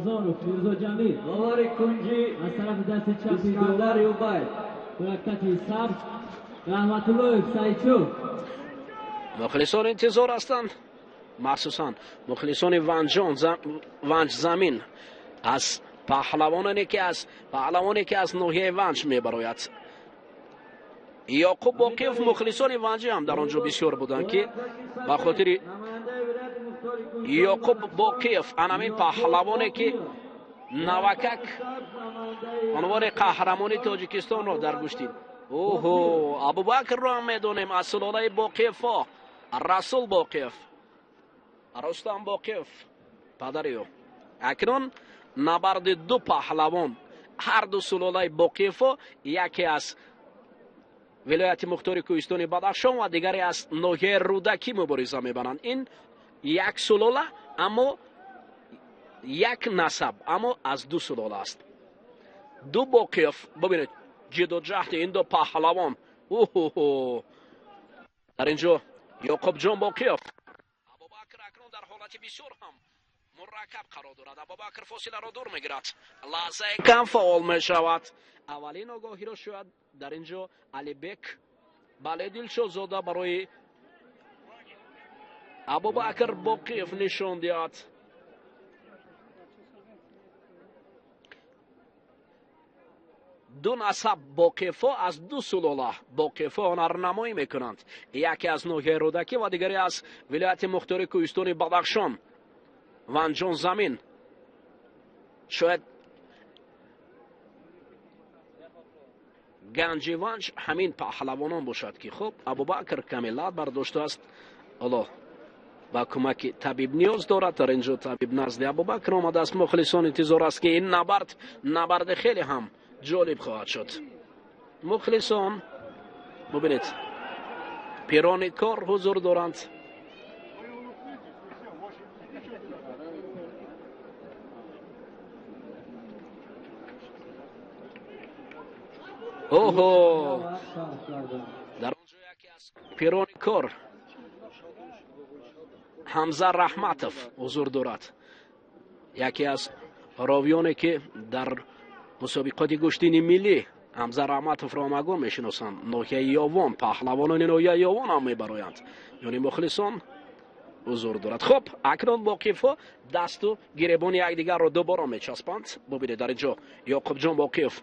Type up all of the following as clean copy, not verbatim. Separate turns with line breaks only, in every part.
Рамазонов Мирзо Ҷамил.
Довари кунҷӣ
аз тарафи дасти чапи
Искандар Юбаев.
Ҳаракати сабз Раҳматуллоев Сайчук.
Мухлисон интизор ҳастанд, махсусан мухлисони Ванҷзамин аз паҳлавоне ки аз ноҳияи Ванҷ мебарояд. Ёқуб Боқиев. Мухлисони Ванҷӣ ҳам дар он ҷо бисёр буданд, ки ба хотири Ёқуб Боқиев, анамин паҳлавоне ки навакак унвони қаҳрамони Тоҷикистонро дар гӯштин. Оҳо, Абубакрро ҳам медонем аз сулолаи Боқиевҳо, Расул Боқиев, Рустам Боқиев падари ӯ. Акнун набарди ду паҳлавон, ҳар ду сулолаи Боқиевҳо, яке аз вилояти мухтори кӯҳистони Бадахшон ва дигаре аз ноҳияи Рӯдакӣ мубориза мебаранд. Ин як сулола, аммо як насаб, аммо аз ду сулола аст. Ду Боқиев. Бубинед ҷидду ҷаҳди ин ду паҳлавон. Уҳуҳу, дар ин ҷо Ёқубҷон Боқиев. Абубакр акнун дар ҳолати бисёр ҳам мураккаб қарор дорад. Абубакр фосиларо дур мегирад, лаҳзаи кам фаъол мешавад. Аввалин огоҳиро шояд дар ин ҷо Алибек бале Дилшодзода барои Абубакр Боқиев нишон диҳад. Ду насаб Боқиевҳо аз ду сулола Боқиевҳо ҳунарнамоӣ мекунанд, яке аз ноҳияи Рӯдакӣ ва дигаре аз вилояти мухтори кӯҳистони Бадахшон, Ванҷон замин. Шояд ганҷи Ванҷ ҳамин паҳлавонон бошад, ки хуб Абубакр каме лат бардоштааст, ҳоло ба кӯмаки табиб ниёз дорад. Дар ин ҷо табиб назди Абубакр омадааст. Мухлисон интизор аст, ки ин набард набарди хеле ҳам ҷолиб хоҳад шуд. Мухлисон бубинед, пирони кор ҳузур доранд. Оҳо, дар он ҷо яке аз пирони кор Ҳамза Раҳматов ҳузур дорад, яке аз ровиёне ки дар мусобиқоти гӯштини миллӣ Ҳамза Раҳматовро ҳамагон мешиносанд. Ноҳияи Ёвон, паҳлавонони ноҳияи Ёвон ҳам мебароянд, ёни мухлисон ҳузур дорад. Хуб, акнун Боқиевҳо дасту гиребони якдигарро дубора мечаспанд. Бубинед, дар ин ҷо Ёқубҷон Боқиев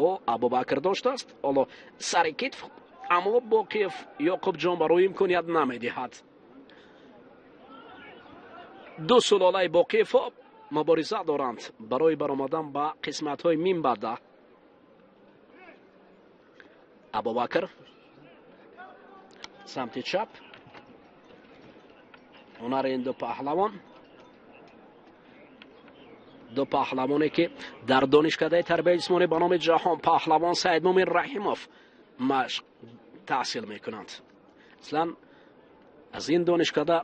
ӯ Абубакр доштааст, ҳоло сари китф, аммо Боқиев Ёқубҷон барои имконият намедиҳад. Ду сулолаи Боқиевҳо мубориза доранд барои баромадан ба қисматҳои минбаъда. Абубакр самти чап, ҳунари ин ду паҳлавон, ду паҳлавоне ки дар донишкадаи тарбияи ҷисмонӣ ба номи Ҷаҳон паҳлавон Саидмумин Раҳимов машқ таҳсил мекунанд. Аслан аз ин донишкада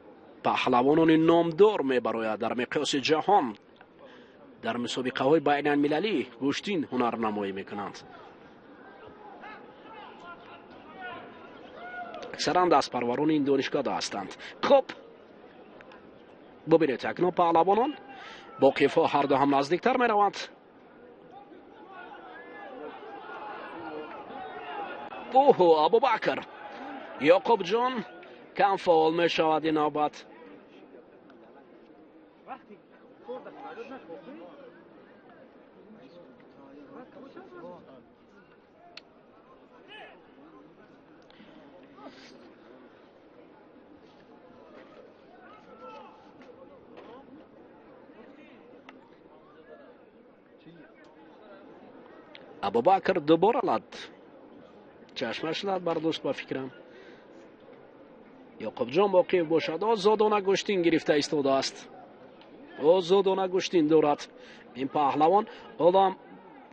паҳлавонони номдор мебарояд дар миқёси ҷаҳон, дар мусобиқаҳои байналмилалӣ гӯштин ҳунарнамоӣ мекунанд. Аксаран дастпарварони ин донишкада ҳастанд. Хуб, бубинед, акнун паҳлавонон Боқиевҳо ҳарду ҳам наздиктар мераванд. Оҳо, Абубакр Ёқубҷон кам фаъол мешавад ин навбат. Абубакр дубора лат чашмаш лат бардошт ба фикрам. Ёқубҷон Боқиев бошад озодона гӯштин гирифта истодааст, озодона гӯштин дорад. Ин паҳлавон ҳоло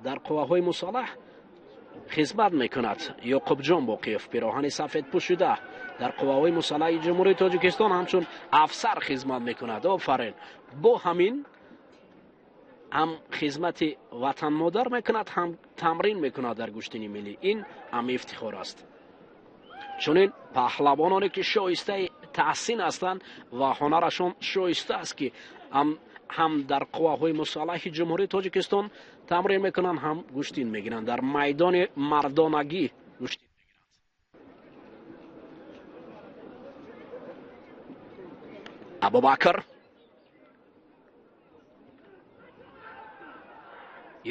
дар қувваҳои мусаллаҳ хизмат мекунад. Ёқубҷон Боқиев пироҳани сафед пӯшида дар қувваҳои мусаллаҳи Ҷумҳурии Тоҷикистон ҳамчун афсар хизмат мекунад. Офарин, бо ҳамин ҳам хизмати ватанмодар мекунад, ҳам тамрин мекунад дар гӯштини миллӣ. Ин ҳам ифтихор аст. Чунин паҳлавононе ки шоистаи таҳсин ҳастанд ва ҳунарашон шоиста аст, ки ҳам Ҳам дар қувваҳои мусаллаҳи Ҷумҳурии Тоҷикистон тамрин мекунанд, ҳам гӯштин мегиранд. Дар майдони мардонагӣ гӯштин мегиранд. Абубакр,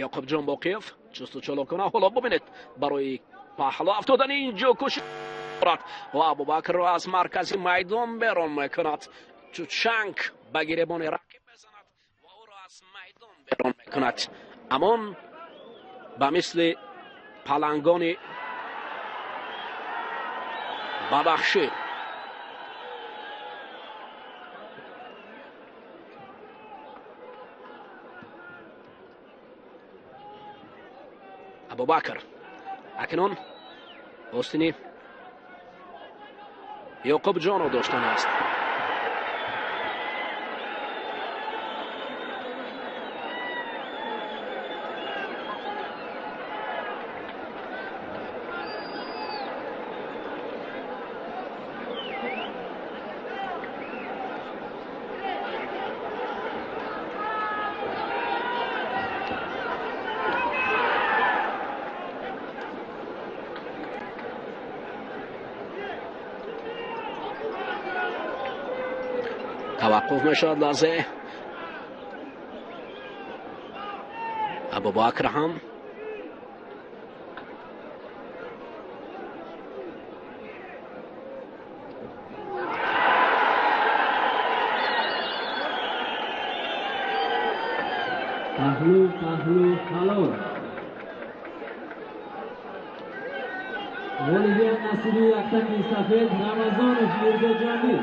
Ёқубҷон Боқиев чусту чолокона. Ҳоло бубинед, барои паҳло афтодани инҷо кӯшиш дорад ва Абубакрро аз маркази майдон берун мекунад. Чучанг ба гиребони рақиб мезанад ва ӯро аз майдон берун мекунад. Амон ба мисли палангони бабахшӣ. Абубакр акнун остини Ёқубҷонро доштан аст. Таваққуф мешавад лаҳзе. Абубакр ҳам
Паҳлу, паҳлу, ҳалол. Ғолибият насиби яктаки сафед Рамазонов Мирзоҷамил.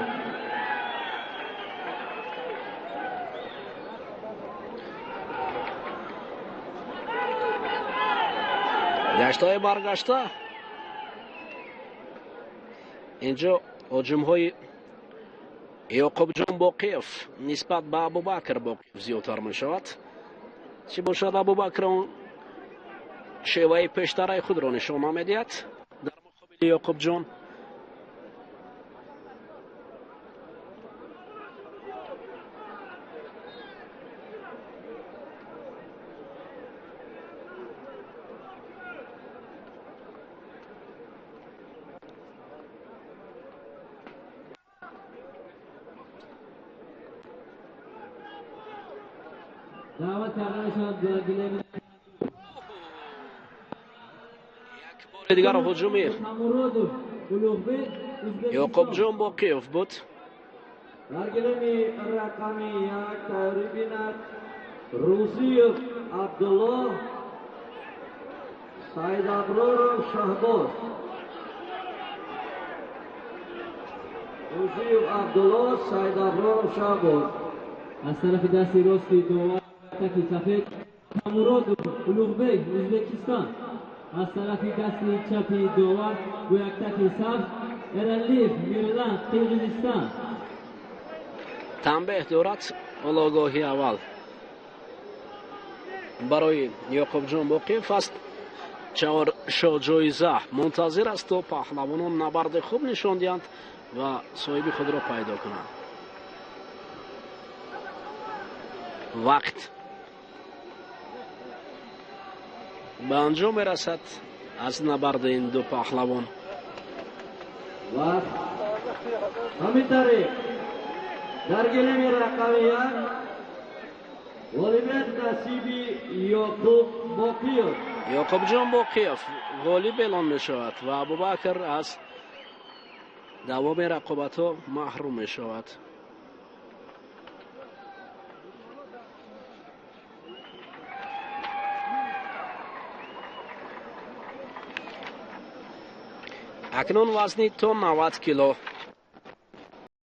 Гаштҳои баргашта инҷо ҳуҷумҳои Ёқубҷон Боқиев нисбат ба Абубакр Боқиев зиёдтар мешавад. Чӣ бошад, Абубакр он шеваи пештараи худро нишон намедиҳад дар муқобили Ёқубҷон.
Даъват карда мешавад гилеми
Як бори дигар ҳуҷуми
Хамуродов Улуғбек, Ӯзбекистон.
Ёқубҷон Боқиев буд.
Дар гилеми рақами як тайёрӣ бинад Рузиев Абдуллоҳ, Саидаброров Шаҳбоз. Рузиев Абдуллоҳ, Саидаброров Шаҳбоз.
Аз тарафи дасти рости довар таки сафед Хамуродов Улуғбек, Ӯзбекистон. Аз тарафи дасти чапи довар бо яктаки сабз Эралиев Мирлан, Қирғизистон.
Танбеҳ дорад ологоҳи аввал барои Ёқубҷон Боқиев аст. Чаҳор шоҳҷоиза мунтазир аст, то паҳлавонон набарди хуб нишон диҳанд ва соҳиби худро пайдо кунанд. Вақт ба анҷом мерасад аз набарди ин ду паҳлавон.
Вақт ҳамин тариқ дар гилеми рақами як ғолибият насиби Ёқуб Боқиев.
Ёқубҷон Боқиев ғолиб эълон мешавад ва Абубакр аз давоми рақобатҳо маҳрум мешавад. Акнун вазни то 90 кило.